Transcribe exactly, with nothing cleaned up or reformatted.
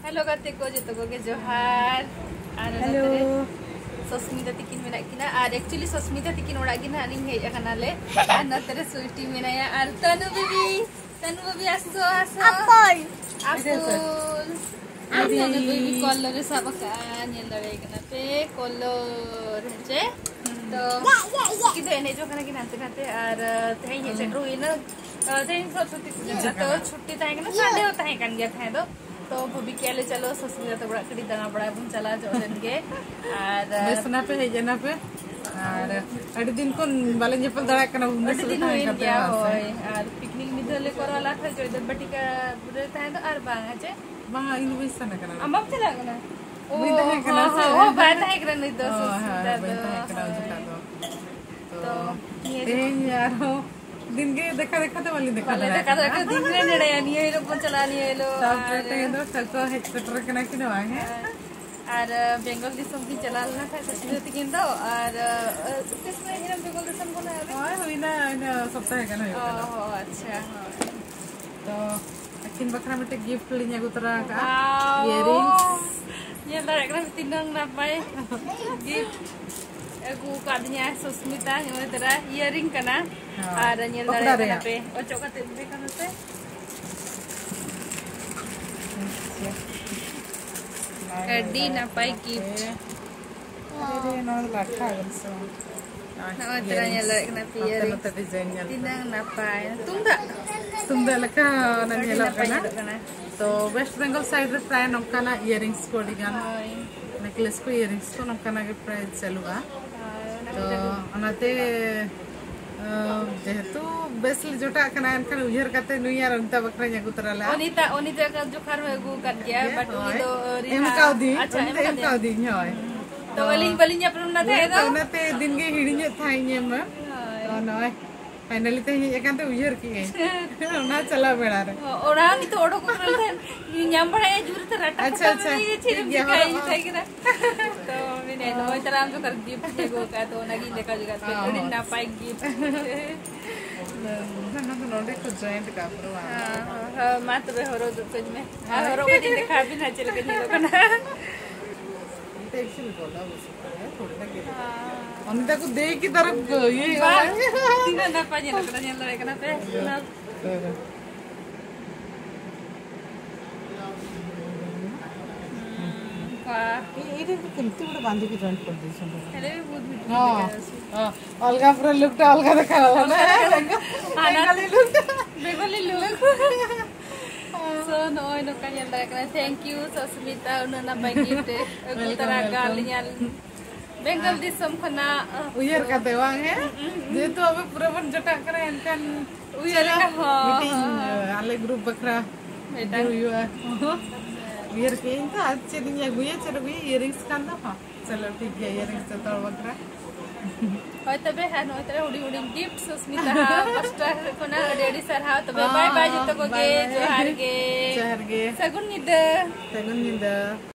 Hello ᱜᱟᱛᱮ ᱠᱚ, ᱡᱚᱛᱚ ᱠᱚᱜᱮ ᱡᱚᱦᱟᱨ᱾ ᱟᱨ ᱦᱮᱞᱳ᱾ ᱱᱚᱛᱮ ᱨᱮ ᱥᱚᱥᱢᱤᱛᱟ ᱛᱤᱠᱤᱱ ᱢᱮᱱᱟᱜ ᱠᱤᱱᱟ, ᱟᱨ actually ᱥᱚᱥᱢᱤᱛᱟ ᱛᱤᱠᱤᱱ ᱚᱲᱟᱜ ᱜᱮ ᱱᱟᱦᱟᱜ ᱞᱤᱧ ᱦᱮᱡ ᱟᱠᱟᱱᱟ ᱞᱮ᱾ ᱟᱨ ᱱᱚᱛᱮ ᱨᱮ ᱥᱩᱭᱴᱤ ᱢᱮᱱᱟᱭᱟ, ᱟᱨ ᱛᱟᱱᱩ ᱵᱤᱵᱤ, ᱛᱟᱱᱩ ᱵᱤᱵᱤ ᱟᱥᱚ, ᱟᱥᱚ᱾ ᱟᱯᱚᱞ᱾ ᱟᱯᱚᱞ᱾ ᱟᱨ ᱛᱟᱱᱩ ᱵᱤᱵᱤ ᱠᱚᱞᱚᱨ ᱮ ᱥᱟᱵ ᱟᱠᱟᱫᱼᱟ, ᱧᱮᱞ ᱫᱟᱲᱮᱭᱟᱭ ᱠᱟᱱᱟ ᱯᱮ, ᱠᱚᱞᱚᱨ ᱦᱮᱸ ᱪᱮ? ᱛᱚ ᱩᱱᱠᱤᱱ ᱫᱚ ᱮᱱᱮᱡᱚᱜ ᱠᱟᱱᱟ ᱠᱤᱱ ᱦᱟᱱᱛᱮ ᱱᱟᱛᱮ, ᱟᱨ ᱛᱮᱦᱮᱧ ᱦᱮᱡ ᱥᱮᱴᱮᱨ ᱦᱩᱭᱱᱟ᱾ ᱛᱮᱦᱮᱧ ᱥᱚᱨᱚᱥᱚᱛᱤ ᱯᱩᱡᱟᱹ ᱠᱟᱱᱟ, ᱛᱚ ᱪᱷᱩᱴᱤ ᱛᱟᱦᱮᱸ ᱠᱟᱱᱟ, ᱥᱟᱱᱰᱮ ᱦᱚᱸ ᱛᱟᱦᱮᱸ ᱠᱟᱱ ᱜᱮᱭᱟ ᱛᱟᱦᱮᱸ ᱫᱚ᱾ ᱛᱚ ᱵᱷᱟᱵᱤ ᱠᱮᱭᱟ ᱞᱮ ᱪᱚᱞᱚ ᱥᱚᱥᱢᱤᱛᱟ ᱛᱟᱠᱚ ᱚᱲᱟᱜ ᱠᱟᱹᱴᱤᱡ ᱫᱟᱬᱟ ᱵᱟᱲᱟᱭ ᱵᱚᱱ ᱪᱟᱞᱟᱣ ᱧᱚᱜ ᱞᱮᱱ ᱜᱮ᱾ ᱟᱨ ᱵᱮᱥ ᱮᱱᱟ ᱯᱮ, ᱦᱮᱡ ᱮᱱᱟ ᱯᱮ᱾ ᱟᱨ ᱟᱹᱰᱤ ᱫᱤᱱ ᱠᱷᱚᱱ ᱵᱟᱞᱮ ᱧᱮᱯᱮᱞ ᱫᱟᱲᱮᱭᱟᱜ ᱠᱟᱱᱟ, ᱵᱷᱩᱵᱽᱱᱮᱥᱚᱨ ᱟᱹᱰᱤ ᱨᱮ ᱫᱤᱱ ᱛᱟᱦᱮᱸ ᱦᱩᱭᱮᱱ ᱠᱟᱛᱮ ᱜᱮᱭᱟ, ᱦᱚᱸ ᱥᱮ᱾ ᱦᱳᱭ᱾ ᱟᱨ ᱯᱤᱠᱱᱤᱠ ᱢᱤᱫ ᱫᱷᱟᱣ ᱞᱮ ᱠᱚᱨᱟᱣ ᱞᱮᱫ ᱛᱟᱦᱮᱸᱫ ᱡᱚᱭᱫᱮᱵ ᱵᱟᱴᱤᱠᱟ ᱨᱮ ᱛᱟᱦᱮᱸ ᱫᱚ, ᱟᱨ ᱵᱟᱝ ᱦᱮᱸ ᱪᱮ? ᱵᱟᱝᱟ, ᱤᱧ ᱫᱚ ᱵᱟᱹᱧ ᱥᱮᱱ ᱟᱠᱟᱱᱟ᱾ ᱟᱢ ᱵᱟᱢ ᱪᱟᱞᱟᱣ ᱠᱟᱱᱟ? ᱵᱟᱹᱧ ᱛᱟᱦᱮᱸ ᱠᱟᱱᱟ ᱚ, ᱥᱮ᱾ ᱦᱚᱸ, ᱵᱟᱭ ᱛᱟᱦᱮᱸ ᱠᱟᱱᱟ ᱱᱩᱭ ᱫᱚ ᱚ, ᱦᱮᱸ, ᱥᱚᱥᱢᱤᱛᱟ ᱵᱟᱹᱧ ᱫᱚ, ᱛᱟᱦᱮᱸ ᱠᱟᱱᱟ ᱩᱱ ᱦᱳᱭ᱾ ᱡᱚᱠᱷᱟᱜ ᱫᱚ᱾ ᱛᱚ, ᱛᱚ, ᱱᱤᱭᱟᱹ ᱛᱮᱦᱮᱧ ᱟᱨᱦᱚᱸ ᱫᱤᱱ ᱜᱮ ᱫᱮᱠᱷᱟ ᱫᱮᱠᱷᱟ ᱛᱮ ᱵᱟᱞᱮ ᱫᱮᱠᱷᱟ ᱵᱟᱞᱮ ᱫᱟᱲᱮᱭᱟᱜ ᱫᱮᱠᱷᱟ ᱠᱟᱱᱟ᱾ ᱫᱟᱲᱮᱭᱟᱜ ᱠᱟᱱᱟ, ᱫᱤᱱ ᱜᱮ ᱱᱮᱰᱮᱭᱟ, ᱱᱤᱭᱟᱹ ᱦᱤᱞᱳᱜ ᱵᱚᱱ ᱪᱟᱞᱟᱜᱼᱟ, ᱱᱤᱭᱟᱹ ᱦᱤᱞᱳᱜ᱾ ᱛᱟᱯᱚᱨᱮ ᱟᱨ ᱛᱮᱦᱮᱧ ᱫᱚ ᱴᱷᱟᱹᱣᱠᱟᱹ ᱦᱮᱡ ᱥᱮᱴᱮᱨ ᱠᱟᱱᱟ ᱠᱤᱱ ᱵᱟᱝ, ᱦᱮᱸ? ᱟᱨ, ᱟᱨ, ᱵᱮᱝᱜᱚᱞ ᱫᱤᱥᱚᱢ ᱠᱤᱱ ᱪᱟᱞᱟᱣ ᱞᱮᱱᱟ ᱠᱷᱟᱡ ᱥᱚᱥᱢᱤᱛᱟ ᱛᱤᱠᱤᱱ ᱫᱚ, ᱟᱨ, ᱟᱨ, ᱛᱤᱥ ᱠᱷᱚᱱᱟᱜ ᱤᱧ ᱵᱮᱝᱜᱚᱞ ᱫᱤᱥᱚᱢ ᱠᱷᱚᱱᱟᱜ ᱟᱹᱣᱨᱤ? ᱦᱳᱭ, ᱦᱩᱭᱱᱟ, ᱦᱩᱭᱱᱟ, ᱥᱚᱯᱛᱟᱦᱮ ᱜᱟᱱ ᱦᱩᱭᱩᱜ ᱚ, ᱠᱟᱱᱟ᱾ ᱦᱚᱸ, ᱟᱪᱪᱷᱟ, ᱦᱳᱭ᱾ ᱛᱚ, ᱟᱹᱠᱤᱱ ᱵᱟᱠᱷᱨᱟ ᱢᱤᱫᱴᱮᱡ gift ᱞᱤᱧ ᱟᱹᱜᱩ ᱛᱚᱨᱟ ᱟᱠᱟᱫᱼᱟ᱾ Wow! Earrings᱾ ᱧᱮᱞ ᱫᱟᱲᱮᱭᱟᱜ ᱠᱟᱱᱟ ᱯᱮ ᱛᱤᱱᱟᱹᱝ ᱱᱟᱯᱟᱭ gift ᱟᱹᱜᱩ ᱟᱠᱟᱫᱤᱧᱟᱭ ᱥᱩᱥᱢᱤᱛᱟ, ᱱᱚᱜᱼᱚᱭ ᱛᱚᱨᱟ earring ᱠᱟᱱᱟ᱾ ᱦᱳᱭ᱾ ᱟᱨ ᱧᱮᱞ ᱯᱚᱠᱚᱲᱟ ᱫᱟᱲᱮᱭᱟᱜ ᱠᱟᱱᱟ ᱨᱮᱭᱟᱜ᱾ ᱯᱮ, ᱚᱪᱚᱜ ᱠᱟᱛᱮ ᱫᱮᱠᱷᱟᱣ ᱢᱮᱥᱮ᱾ ᱟᱹᱰᱤ ᱱᱟᱯᱟᱭ gift᱾ ᱟᱨᱮ ᱨᱮ, ᱱᱚᱣᱟ ᱫᱚ ᱞᱟᱴᱷᱟ ᱠᱟᱱᱟ ᱥᱮ ᱵᱟᱝ? ᱱᱚᱜᱼᱚᱭ ᱛᱚᱨᱟ ᱧᱮᱞ ᱫᱟᱲᱮᱭᱟᱜ ᱠᱟᱱᱟ ᱯᱮ ᱦᱟᱱᱛᱮ earring᱾ ᱱᱟᱛᱮ design ᱧᱮᱞ ᱯᱮ᱾ ᱛᱤᱱᱟᱹᱝ ᱱᱟᱯᱟᱭ᱾ ᱛᱩᱢᱫᱟᱜ᱾ ᱛᱩᱢᱫᱟᱜ ᱞᱮᱠᱟ ᱚᱱᱟ ᱟᱹᱰᱤ ᱧᱮᱞᱚᱜ ᱱᱟᱯᱟᱭ ᱠᱟᱱᱟ᱾ ᱧᱮᱞᱚᱜ ᱠᱟᱱᱟ᱾ ᱛᱚ, West Bengal side ᱨᱮ ᱯᱨᱟᱭ ᱱᱚᱝᱠᱟᱱᱟᱜ earrings ᱠᱚ ᱟᱹᱰᱤ ᱜᱟᱱ, ᱦᱳᱭ᱾ Necklace ᱠᱚ, earrings ᱠᱚ ᱱᱚᱝᱠᱟᱱᱟᱜ ᱜᱮ ᱯᱨᱟᱭ ᱪᱟᱹᱞᱩᱜᱼᱟ᱾ ᱦᱳᱭ, ᱚᱱᱟ ᱛᱚ, ᱠᱚᱜᱮ᱾ ᱚᱱᱟᱛᱮ, ᱟᱸ, ᱡᱮᱦᱮᱛᱩ ᱵᱮᱥ ᱞᱮ ᱡᱚᱴᱟᱜ ᱠᱟᱱᱟ, ᱮᱱᱠᱷᱟᱱ ᱩᱭᱦᱟᱹᱨ ᱠᱟᱛᱮ ᱱᱩᱭ ᱟᱨ ᱚᱱᱤᱛᱟ ᱵᱟᱠᱷᱨᱟᱧ ᱟᱹᱜᱩ ᱛᱚᱨᱟ ᱞᱮᱫᱼᱟ᱾ ᱚᱱᱤᱛᱟ, ᱚᱱᱤᱛᱟ ᱡᱚᱠᱷᱟᱱ ᱦᱚᱸ ᱟᱹᱜᱩ ᱟᱠᱟᱫ ᱜᱮᱭᱟ, ᱜᱮ, but ᱩᱱᱤ ᱦᱳᱭ᱾ ᱫᱚ ᱟᱹᱣᱨᱤ ᱮᱢ ᱦᱟᱸᱜ᱾ ᱠᱟᱣᱫᱤᱧ, ᱟᱪᱪᱷᱟ, ᱩᱱᱤ ᱮᱢ ᱫᱚ ᱮᱢ ᱠᱟᱫᱮᱭᱟ᱾ ᱠᱟᱣᱫᱤᱧ, ᱦᱳᱭ᱾ ᱦᱩᱸ᱾ ᱛᱚ, ᱛᱚ, ᱟᱹᱞᱤᱧ ᱵᱟᱹᱞᱤᱧ ᱧᱟᱯᱟᱢ ᱞᱮᱱᱟ ᱛᱟᱦᱮᱸ ᱫᱚ᱾ ᱚᱱᱟᱛᱮ ᱫᱤᱱ ᱜᱮ ᱦᱤᱲᱤᱧᱮᱫ ᱛᱟᱦᱮᱸᱫ ᱤᱧ ᱮᱢ ᱢᱟ᱾ ᱦᱳᱭ᱾ ᱛᱚ, ᱱᱚᱜᱼᱚᱭ᱾ Finally ᱛᱮᱦᱮᱧ ᱦᱮᱡ ᱟᱠᱟᱱ ᱛᱮ ᱩᱭᱦᱟᱹᱨ ᱠᱮᱜᱼᱟᱹᱧ᱾ ᱚᱱᱟ ᱪᱟᱞᱟᱣ ᱵᱮᱲᱟ ᱨᱮ᱾ ᱚ, ᱚᱲᱟᱜ ᱱᱤᱛᱚᱜ ᱚᱰᱚᱠ ᱩᱛᱟᱹᱨ ᱞᱮᱱ ᱛᱟᱦᱮᱸᱱ, ᱧᱟᱢ ᱵᱟᱲᱟᱭᱟ ᱡᱩᱨ ᱛᱮ ᱨᱟᱴᱟ ᱟᱪᱪᱷᱟ, ᱯᱷᱟᱴᱟ ᱟᱪᱪᱷᱟ, ᱢᱮ, ᱪᱮᱫ ᱴᱷᱤᱠ ᱮᱢ ᱜᱮᱭᱟ, ᱪᱤᱠᱟᱹᱭᱟ? ᱦᱚᱨᱚᱜ ᱤᱧ ᱢᱮᱛᱟᱭ ᱠᱟᱱᱟ᱾ ᱛᱚ, ᱢᱮᱱᱟᱭ, ᱱᱚᱜᱼᱚᱭ ᱛᱟᱨᱟ ᱟᱢ ᱫᱚ ᱚᱠᱟᱨᱮ gift ᱤᱧ ᱟᱹᱜᱩ ᱟᱠᱟᱫᱼᱟ, ᱛᱚ ᱚᱱᱟᱜᱤᱧ ᱫᱮᱠᱷᱟᱣ ᱡᱚᱜᱟᱲ ᱠᱮᱫ᱾ ᱦᱚᱸ, ᱟᱹᱰᱤ ᱦᱚᱸ᱾ ᱱᱟᱯᱟᱭ gift᱾ ᱚᱱᱟ ᱫᱚ ᱱᱚᱰᱮ ᱠᱚ joint ᱠᱟᱜ ᱯᱩᱨᱟᱹ ᱵᱟᱝ? ᱦᱮᱸ, ᱦᱮᱸ᱾ ᱦᱮᱸ, ᱢᱟ ᱛᱚᱵᱮ ᱦᱚᱨᱚᱜ ᱩᱫᱩᱜ ᱠᱟᱹᱧ ᱢᱮ᱾ ᱟᱨ ᱦᱚᱨᱚᱜ ᱠᱟᱛᱮ ᱫᱮᱠᱷᱟᱣ ᱵᱤᱱ ᱦᱟᱸᱜ ᱪᱮᱫ ᱞᱮᱠᱟ ᱧᱮᱞᱚᱜ ᱠᱟᱱᱟ᱾ ᱚᱱᱛᱮ ᱠᱚ ᱫᱮᱭ ᱠᱤ ᱛᱟᱨᱟ ᱠᱚ ᱤᱭᱟᱹ ᱵᱟᱝ, ᱛᱤᱱᱟᱹᱜ ᱱᱟᱯᱟᱭ ᱧᱮᱞᱚᱜ ᱠᱟᱱᱟ, ᱧᱮᱞ ᱫᱟᱲᱮᱭᱟᱜ ᱠᱟᱱᱟ ᱯᱮ? ᱚᱱᱟ ᱮ, ଏଇଟା ଏମିତି ଗୋଟେ ବାନ୍ଧିକି ଜଏଣ୍ଟ କରିଦେଇଛନ୍ତି। ହେଲେ ବି ବହୁତ ଭିଡ ହଁ, ଦେଖାଯାଉଛି। ହଁ, ଅଲଗା ପୁରା ଲୁକ୍ ଟା ଅଲଗା ଦେଖାଗଲା ନା? ଅଲଗା ଦେଖାଗଲା। ବେଙ୍ଗ-, ବେଙ୍ଗାଲୀ ଲୁକ୍ ଟା। ବେଙ୍ଗାଲୀ ଲୁକ୍। So, ᱱᱚᱜᱼᱚᱭ ᱱᱚᱝᱠᱟ ᱧᱮᱞ ᱫᱟᱲᱮᱭᱟᱜ ᱠᱟᱱᱟ। Thank you ᱥᱚᱥᱢᱤᱛᱟ, ᱩᱱᱟᱹᱜ ᱱᱟᱯᱟᱭ ᱜᱤᱯᱷᱴ ᱟᱹᱜᱩ ᱛᱚᱨᱟ ᱟᱠᱟᱫ ᱞᱤᱧᱟ। ᱵᱮᱝᱜᱚᱞ ᱫᱤᱥᱚᱢ ᱠᱷᱚᱱᱟᱜ᱾ ᱩᱭᱦᱟᱹᱨ ᱠᱟᱛᱮ ᱵᱟᱝ, ᱦᱮᱸ? ᱡᱮᱦᱮᱛᱩ ᱟᱵᱚ ᱯᱩᱨᱟᱹ ᱵᱚᱱ ᱡᱚᱴᱟᱜ ᱠᱟᱱᱟ, ᱮᱱᱠᱷᱟᱱ ᱩᱭᱦᱟᱹᱨ ᱪᱟᱞᱟᱜ ᱞᱮᱠᱟ, ᱦᱚᱸ, ᱢᱤᱫᱴᱤᱡ, ᱦᱚᱸ, ᱦᱚᱸ᱾ ᱟᱞᱮ ᱜᱨᱩᱯ ᱵᱟᱠᱷᱨᱟ ᱢᱤᱫᱴᱟᱝ ᱤᱫᱤ ᱦᱩᱭᱩᱜᱼᱟ᱾ ᱩᱭᱦᱟᱹᱨ ᱠᱮᱫᱟᱹᱧ ᱛᱚ, ᱟᱨ ᱪᱮᱫ ᱤᱧ ᱟᱹᱜᱩᱭᱟ, ᱪᱮᱫ ᱟᱹᱜᱩᱭᱟ, ᱤᱭᱟᱨᱤᱝᱥ ᱠᱟᱱ ᱫᱚ, ᱦᱚᱸ᱾ ᱪᱚᱞᱚ, ᱴᱷᱤᱠ ᱜᱮᱭᱟ, ᱤᱭᱟᱨᱤᱝᱥ ᱡᱚᱛᱚ ᱦᱚᱲ ᱵᱟᱠᱷᱨᱟ᱾ ᱦᱳᱭ, ᱛᱚᱵᱮ, ᱦᱮᱸ, ᱱᱚᱜᱼᱚᱭ ᱛᱚᱵᱮ ᱦᱩᱰᱤᱧ ᱦᱩᱰᱤᱧ ᱜᱤᱯᱷᱴ ᱥᱩᱥᱢᱤᱛᱟ ᱯᱟᱥᱴᱟ ᱠᱷᱚᱱᱟᱜ ᱟᱹᱰᱤ ᱟᱹᱰᱤ ᱥᱟᱨᱦᱟᱣ᱾ ᱛᱚᱵᱮ, ᱵᱟᱭ ᱵᱟᱭ ᱦᱚᱸ, ᱡᱚᱛᱚ ᱠᱚᱜᱮ, ᱵᱟᱭ ᱵᱟᱭ᱾ ᱡᱚᱦᱟᱨ ᱜᱮ᱾ ᱡᱚᱦᱟᱨ ᱜᱮ᱾ ᱥᱟᱹᱜᱩᱱ ᱧᱤᱫᱟᱹ᱾ ᱥᱟᱹᱜᱩᱱ ᱧᱤᱫᱟᱹ᱾